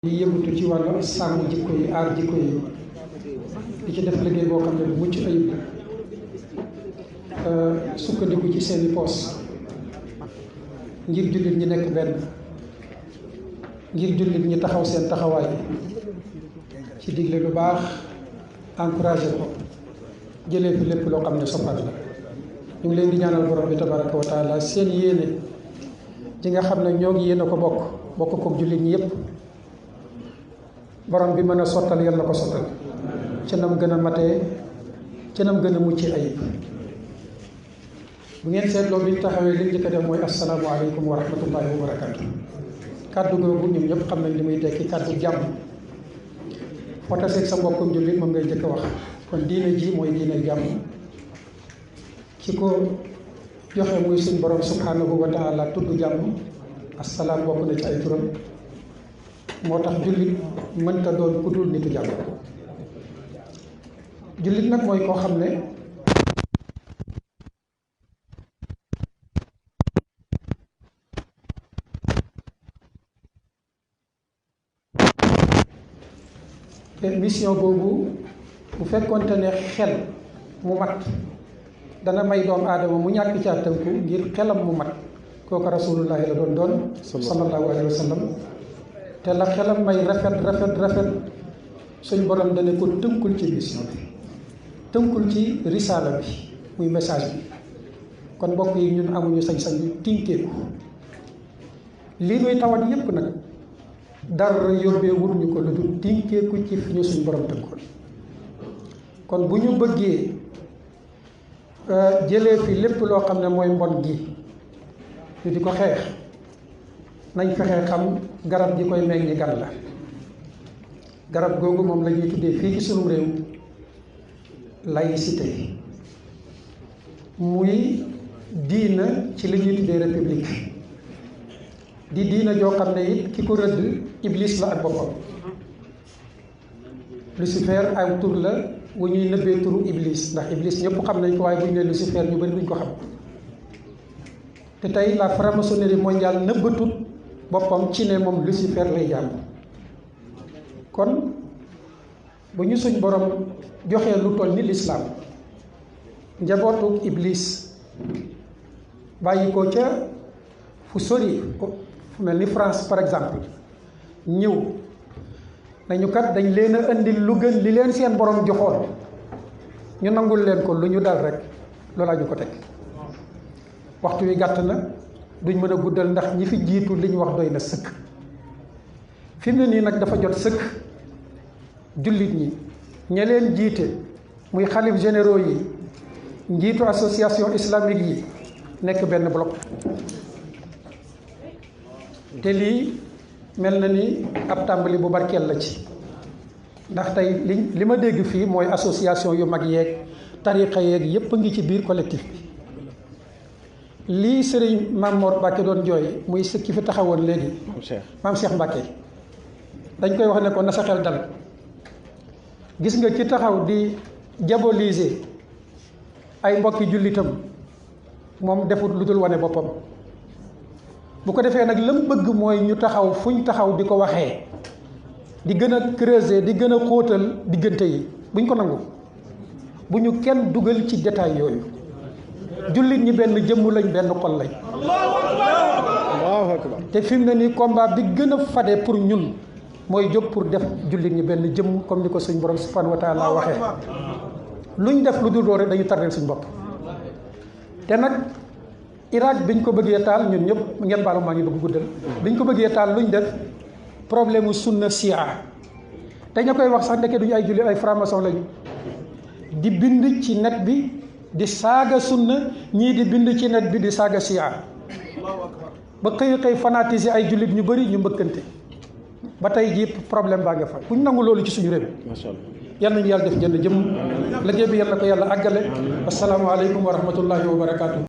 yi yëngatu ci wàllu sàmm jikko yi aar jikko yi di ci def liggéey boo xam ne bu mucc ayib sukkandiku ci seeni poos ngir jullit ñi nekk benn ngir jullit ñi taxaw seen taxawaay ci digle lu baax encouragé ko jëlee fi lépp loo xam ne soppaat la ñu ngi leen di ñaanal borom bi tabaraka wa taala seen yéene ji nga xam ne ñoo ngi yéene ko bokk ko jullit ñi yépp borom bi mën a sottal yal na ko sottal ci nam gën a matee ci nam gën a mucc ayib bu ngeen seetloo bi ñu taxawee li njëkk a def mooy assalaamu aleykum wa rahmatullahi wa barakatu kàddu googu ñun ñëpp xam nañ li muy tekki kàddu jàmm foo taseeg sa mbokkum jullit moom ngay njëkk a wax kon diine ji mooy diine jàmm ki ko joxe muy suñ borom subhanahu wa taala tudd jàmm assalaam bokk na ci ay turam moo tax jullit mënta doon ku dul nitu jàmm jullit nag mooy koo xam ne te mission boobu bu fekkonte ne xel mu mat dana may doomu aadama mu ñàkk caa tënku ngir xelam mu mat kooku rasulullahi la doon sallallahu alayhi wa sallam te la xelam may rafet suñ borom dana ko tënkul ci mission bi tënkul ci risaala bi muy message bi kon mbokk yi ñun amuñu sañ-sañ yu tinkeeku lii nuy tawat yépp nag dara yóbbee wut ñu ko lu dul tinkeeku ci fi ñu suñ borom tënkul kon bu ñu bëggee jëlee fi lépp loo xam ne mooy mbon gi ñu di ko xeex nañ fexe xam garab gi koy meññi gan la garab googu moom la ñuy tuddee fii ci sunum réew laïcité muy diina ci li ñuy tuddee république di diina joo xam ne it ki ko rëdd iblis la ak boppam Lucifer ay tur la wu ñuy nëbbee turu iblis ndax iblis ñëpp xam nañ ko waaye bu ñu nee Lucifer ñu bari duñ ko xam te tey la franc-maçonnerie mondiale nëbbatut boppam ci ne moom Lucifer lay jàmm kon bu ñu suñ borom joxee lu toll ni lislaam njabootu iblis bàyyi ko ca fu sori fu mel ni France par exemple ñëw nañu kat dañ leen a indil lu gën li leen seen borom joxoon ñu nangul leen ko lu ñu dal rek loolaa ñu ko teg waxtu wi gàtt na duñ mën a guddal ndax ñi fi jiitu li ñu wax doy na sëkk fi mu ne nii nag dafa jot sëkk jullit ñi ña leen jiite muy xalif généraux yi njiitu association islamique yi nekk benn bloc te lii mel na ni ab tàmbali bu barkeel la ci ndax tey li ma dégg fii mooy association yu mag yeeg tariqa yeeg yépp a ngi ci biir collectif bi lii sëriñ Maam Mor Mbàkke doon jooy muy sëkki fi taxawoon léegi maam Cheikh Mbàkke dañ koy wax ne ko na sa xel dal gis nga ci taxaw di diaboliser ay mbokki jullitam moom defut lu dul wane boppam bu ko defee nag lam bëgg mooy ñu taxaw fuñ taxaw di ko waxee di gën a creuser di gën a xóotal diggante yi buñ ko nangu bu ñu kenn dugal ci détail yooyu jullit ñi benn jëmm lañ benn xol lañ te fi mu ne nii combat bi gën a fade pour ñun mooy jóg pour def jullit ñi benn jëmm comme ni ko suñ borom subhanahu wa taala waxee luñ def lu dul loolu rek dañu tardeel suñ bopp te nag Irak biñ ko bëggee taal ñun ñëpp ngeen baalu maa ngi bëgg guddal biñ ko bëggee taal luñ def problème mu sunna sia te ña koy wax sax ndeke duñu ay jullit ay franc-maçon lañu di bind ci net bi di saaga sunna ñii di bind ci net bi di saaga sia ba xëy fanatiser ay jullit ñu bëri ñu mbëkkante ba tey jii problème baa nga fa bu ñu nangu loolu ci suñu réew yal nañu yàlla def jënd jëm liggéey bi yal na ko yàlla àggale asalaamaaleykum wa rahmatullahi wa barakaatu.